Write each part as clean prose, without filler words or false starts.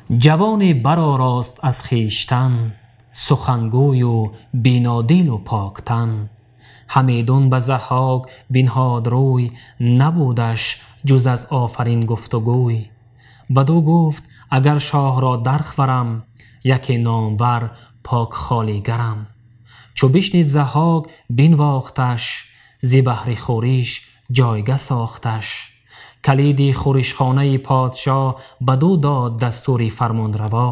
Ҷавоне баророст аз хештан, сухангӯю бинодилу поктан. Ҳамидун ба Заҳҳок бинҳод рӯй, набудаш ҷуз аз офарин гуфтугӯй. Бадӯ гуфт агар шоҳро дархӯрам, яке номвар пок холигарам. Чу бишнид Заҳҳок бинвохташ, зи баҳри хӯриш ҷойгаҳ сохташ. Калиди хӯришхонаи подшоҳ бадӯ дод дастури фармонраво.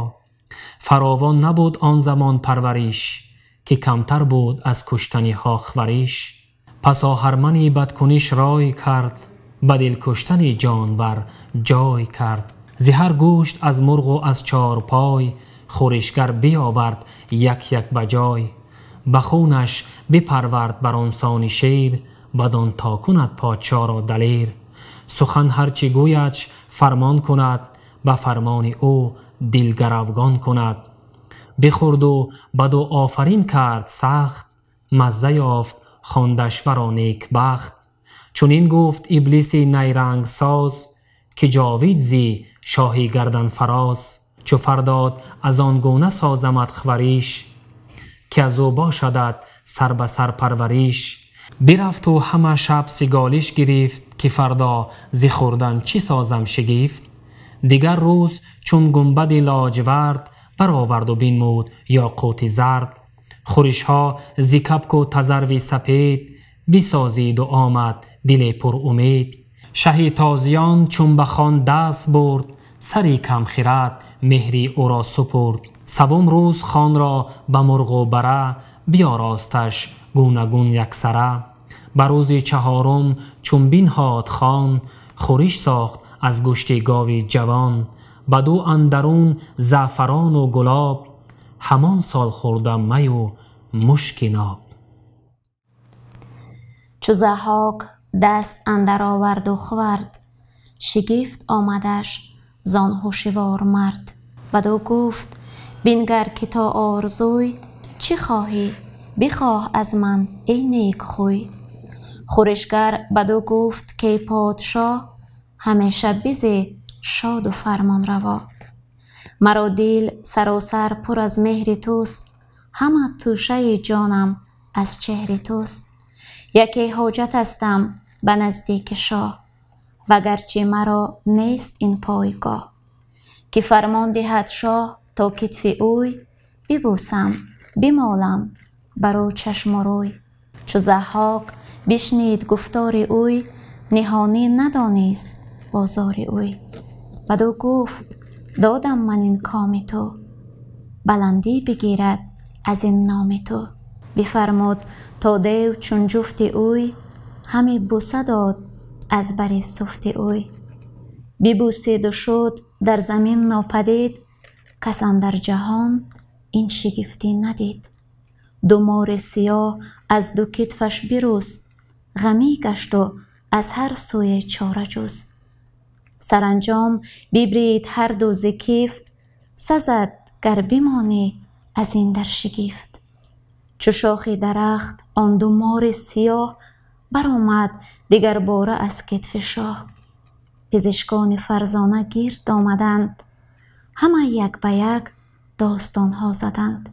Фаровон набуд он замон парвариш, ки камтар буд аз куштани ховариш. Пас оҳармани бадкуниш рой кард, ба дил куштани ҷонвар ҷой кард. Зи ҳар гӯшт аз мурғу аз чорпой, хӯришгар биёвард як як ба ҷой. Ба хунаш бипарвард бар он сони шер, бадон то кунад подшоҳро далер. Сухан ҳарчи гӯядш фармон кунад, ба фармони ӯ дил гаравгон кунад. Бихӯрду баду офарин кард сахт, мазза ёфт хондаш варо некбахт. Чунин гуфт иблиси найрангсоз, ки ҷовид зи шоҳи гарданфароз. Чу фардод аз он гуна созамад хвариш, ки аз ӯ бошадат сар ба сар парвариш. Бирафту ҳама шаб сиголиш гирифт, ки фардо зи хӯрдан чӣ созам шигифт. Дигар рӯз чун гунбади лоҷвард, бароварду бинмуд ёқути зард. Хӯришҳо зи капку тазарви сапед, бисозиду омад диле пурумед. Шаҳи тозиён чун ба хон даст бурд, сари камхирад меҳри ӯро супурд. Савум рӯз хонро ба мурғу бара, биёросташ гунагун яксара. Ба рӯзи чаҳорум чун бинҳод хон, хӯриш сохт аз гӯшти гови ҷавон. Баду андарун заъфарону гулоб, ҳамон сол хӯрда маю мушки ноб. Чу Заҳҳок даст андар оварду хӯрд, шигифт омадаш зон ҳушёвор мард. Баду гуфт бингар ки то орзуй, чӣ хоҳӣ бихоҳ аз ман эй некхӯй. Хӯришгар баду гуфт кай подшоҳ, ҳамеша бизӣ шоду фармонраво. Маро дил саросар пур аз меҳри туст, ҳама тӯшаи ҷонам аз чеҳри туст. Яке ҳоҷат ҳастам ба наздики шоҳ, вагарчи маро нест ин пойгоҳ. Ки фармон диҳад шоҳ то китфи ӯй, бибӯсам бимолам бар ӯ чашму рӯй. Чу Заҳҳок бишнид гуфтори ӯй, ниҳонӣ надонист бозори ӯй. Баду гуфт додам ман ин коми ту, баландӣ бигирад аз ин номи ту. Бифармуд то дев чун ҷуфти ӯй, ҳаме бӯса дод аз бари суфти ӯй. Бибӯсиду шуд дар замин нопадид, кас андар ҷаҳон ин шигифтӣ надид. Ду мори сиёҳ аз ду китфаш бируст, ғамӣ гашту аз ҳар сӯе чора ҷуст. Саранҷом бибрид ҳар ду зи кифт, сазад гар бимонӣ аз ин дар шигифт. Чу шохи дарахт он ду мори сиёҳ, баромад дигарбора аз китфи шоҳ. Пизишкони фарзона гирд омаданд, ҳама як ба як достонҳо заданд.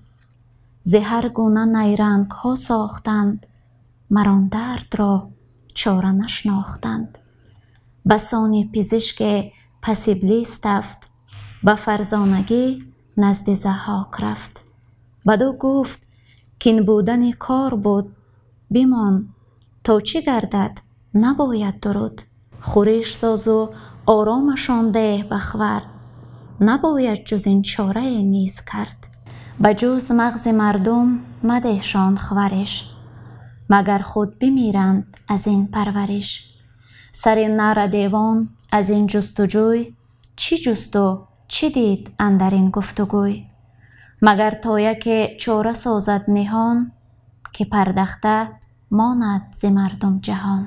Зи ҳар гуна найрангҳо сохтанд, мар он дардро чора нашнохтанд. Басони пизишке пас иблис тафт, ба фарзонагӣ назди Заҳҳок рафт. Баду гуфт кин будани кор буд, бимон то чӣ гардад набояд дуруд. Хӯриш созу оромашон деҳ бахвард, набояд ҷуз ин чорае низ кард. Ба ҷуз мағзи мардум мадеҳшон хвариш, магар худ бимиранд аз ин парвариш. Сари нара девон аз ин ҷустуҷӯй, чӣ ҷусту чӣ дид андар ин гуфтугӯй. Магар то яке чора созад ниҳон, ки пардахта монад зи мардум ҷаҳон.